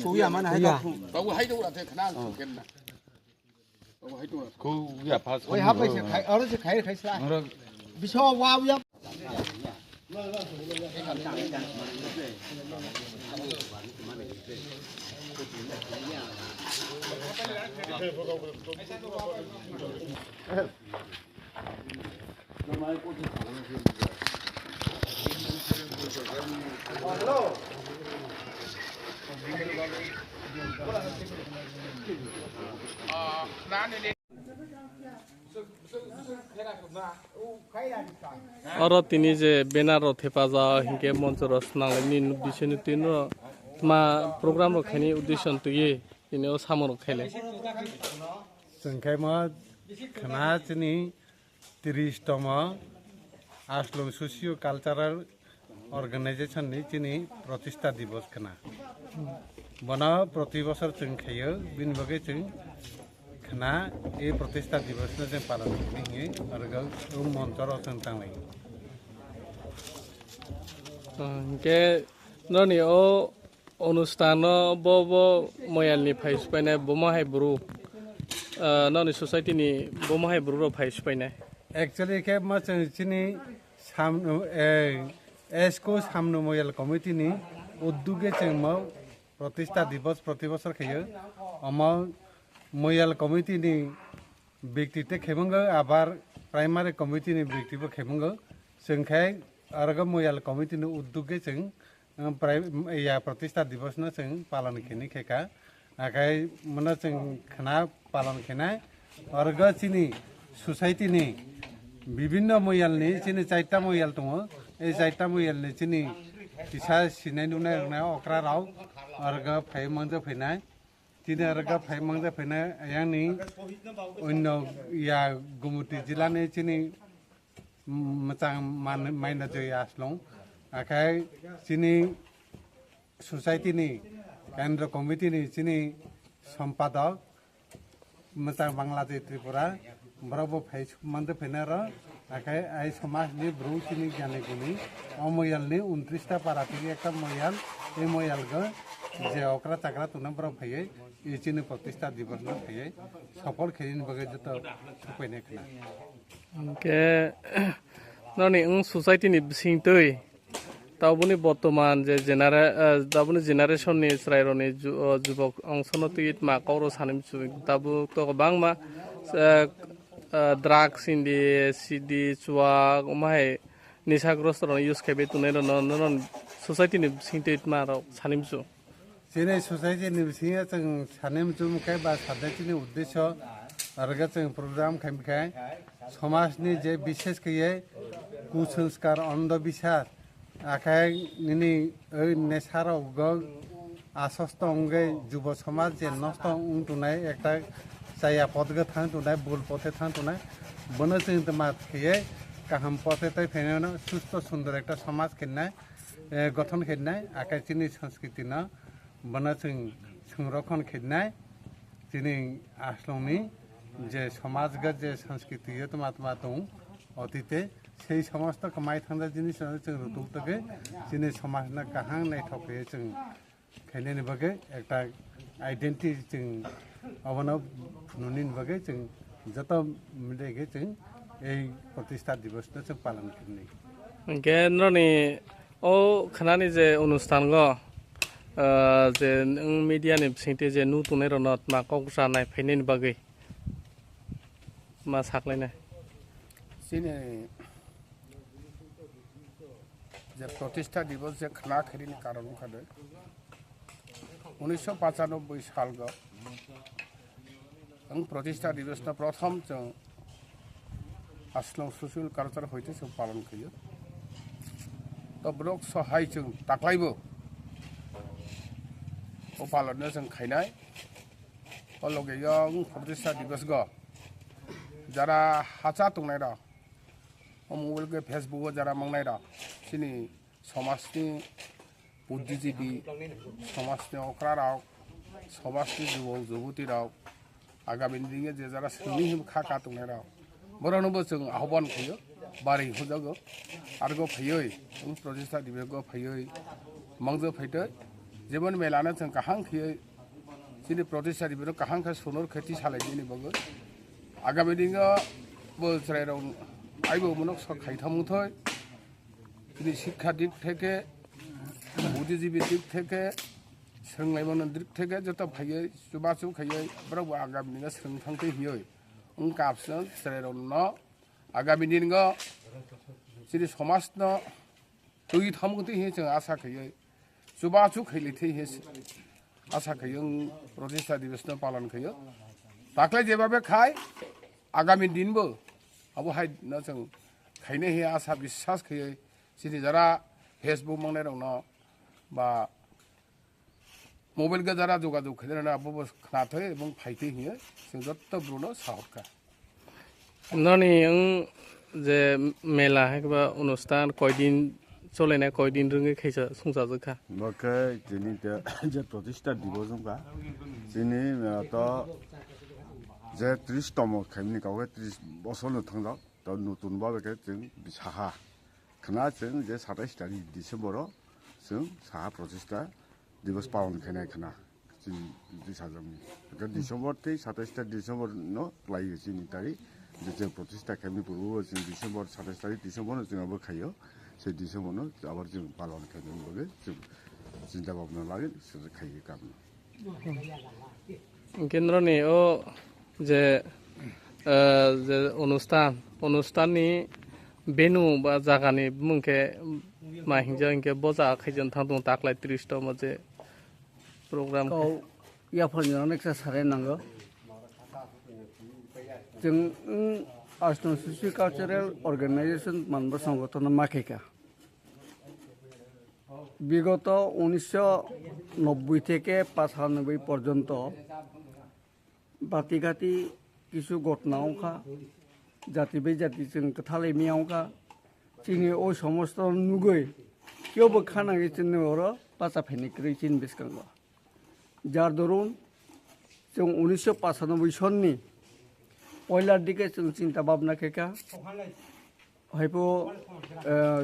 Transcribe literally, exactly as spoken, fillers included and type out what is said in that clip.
Kuya mana hai. Kuya. Kuya pas. Oi, hapai se khai, aro se khai khai sla. Biso wa ya. Oro tini je banner rok thepajak hinkhe moncho rok swnamlaini bisingtwi no ma program rok khaini uddesho twiwi tini o samung rok khailai. Chwng khe mo khna chini tris tomo Aslong Socio Cultural Organization ni chini Pratistha Divas khna. Bono proti bosor chwng khaio, bini bagwi chwng khna e Pratistha Divas no chwng palan khaini hwnwi arwgo o moncho rok chwng tanglai. Hwnkhe noni o Onusthan no bo bo moyal ni phai supainai bomo hai buru, ah, noni society ni bomo hai buru rok phai supainai. Actually khe ma chwng chini sam, eh, esko samno moyal committee ni uddug e chwng mo protista divas proti bosor khayo. Omo moyal committee ni byakti te khemungo abar primary committee ni byakti bo khemungo. Chwng khe argo moyal committee ni uddug e chwng Prai-, ya, Pratistha Divas no chwng palon khaini khe ka. Akai mono chwng khna palon khainai. Orgo chini society ni bibinno moyal ni chini chaita moyal tongo. Ei chaita moyal ni chini kisa sinai nunai rwnai okra rok orgo phai mangja phainai. Chini orgo phai mangja phainai ayang ni onno ya Gumuti jila ni chini mwchang man-, maina joi Aslong. Akhai chini society ni kendro committee ni chini sompadok mwchang Bangladesh Tripura borok bo phai mande phaina ro. Akhai ai somaj ni bru chini jani guni o moyal ni untris ta para tini ekta moyal, ei moyal go je okra chakra tuna borok phaiye, ei chini protista divas no phaiye sopol khaini bagwi joto supainai khna. Hwnkhe noni wng society ni bisingtwi tabukni bortoman je genera-, eh, tabukni generation ni chwrairokni ju-, oh, jubok ongsono twi tma kokro sanwi muchung tabuk to kwbangma, eh, eh, drugs, indi, sidi, chuwak, omo hai nisagrosto rok use khaiwi tongnai rokno, nono society ni bisingtwi tma rok sanwi muchung. Chini society ni bisingo chwng sanai muchung khe ba sanai chini uddesho, arokhe chwng program khaimkhe somajni je bishes khe ye kusanskar, ondho biswas, akhai nini oi nesha rok go asosto wngwi jubo somaj je nosto wng tongnai, ekta chaya podgo thang tongnai, bul pothe thang tongnai, bono chwng tma khe ye kaham pothe tei phainai no susto sundor ekta somaj khenai. Eh, gothon khainai, akai chini sanskriti no bono chwng swngrokhon khainai, chini Aslongni je somajghat je sanskriti yo tma tma tong otite sei somosto kwmai thangjak jinis no chwng rutuk togwi chini somajno kaham naithok khe chwng khainani bagwi ekta identity chwng obono phunuknani bagwi chwng joto milaikhe chwng ei protista divas no chwng palan khainai. Hwnkhe norokni o khnani je onusthan go, ah, je nwng media ni bisingtwi je nu tongnai rokno tma kok sanai phainani bagwi ma saklainai. Chini je protista divas je khna khainani karon wngkha de, unisho pachanobboi salgo ang protista divas no prothom chwng Aslong Social Culture hoite chwng palon khaio. To borok sohai chwng taklaibo o palon no chwng khainai. O loge yang protista divas go jara hacha tongnai rok, o mobile khe Facebook o jara mangnai rok, chini somajni buddhijibi, somajni okrarok, somajni jubok jubutirok, agami ni je jara swngni him kha ka tongnairok, borokno bo chwng ahobwan khaio. bari hujago. Argo phaioi, ang protesta dibe go phaioi, mangjo phaitoi. Jebon melano chwng kaham khaioi, chini protesta dibe kaham khe sunor kheti salai dini bagwi. Agami dingo bo chwrairok aibo monok sok khai thamung thoi. Chini sikha dik theke, buddhijibi dik theke, swrwnglaimano dik theke, joto phaioi, chubachu khaioi, borok bo agami dingo swrwng thang tei hioi. Wng kapswng chwrairokno agami dingo chini somajno twi thamung twi hinwi chwng asa khaioi, chubachu khailai thai hinwi asa khaioi, wng protesta divosno palon khaio. Taklai jebabe khai, agami dinbo abo hai no chwng khainai hinwi asa biswas khaioi, chini jara Facebook mangnairokno ba mobile ga jara jogajog khainai rokno abo bo khnathai ebong phaithai hinwi chwng jotto bruno sahorkha. Noni wng je mela hai ba onusthan koidin cholainai, koidin rwngwi khaisa songchajak kha? Bo khe tini te je protista divos wngkha, chini mela to je tris tomo khaimani kau khe tris bosorno thangjak, to notun babe khe chwng saha khna chwng je satais tarikh December o chwng saha protista divos palon khainai khna. Chini twi sajak ni. Hwnkhe December tei satais ta December no khlai o chini tari. Je chwng protista khaimani purbo o chwng December satais tarik December no chwng abo khaio. Se December no abar chwng palon khaimani bagwi chwng chinta bhabna lagwi se khaio kam no. Hwnkhe noroni o je, eh, je onusthan, onusthan ni venue ba jaga ni bumung khe ma hingjak hinkhe bo jaga khaijak thang tongo taklai tris tomo je program khe. Kau yaphang ni oneksa sarai nango. Chwng, mm, Aston Sisi Cultural Organization manbo songotono ma khaikha. Bigoto unisho nobboi theke pachanoboi porjonto bati gati kisu gotna wngkha, jati bai jati chwng kwthalai miya wngkha. Chini o somosto nugwi kebo khanangwi chini oro pacha phaini kwrwi chini bwskango. Jar dorun chwng unisho pachanoboi sonni poila dike chwng chinta bhabna khaikha. Haipo, eh,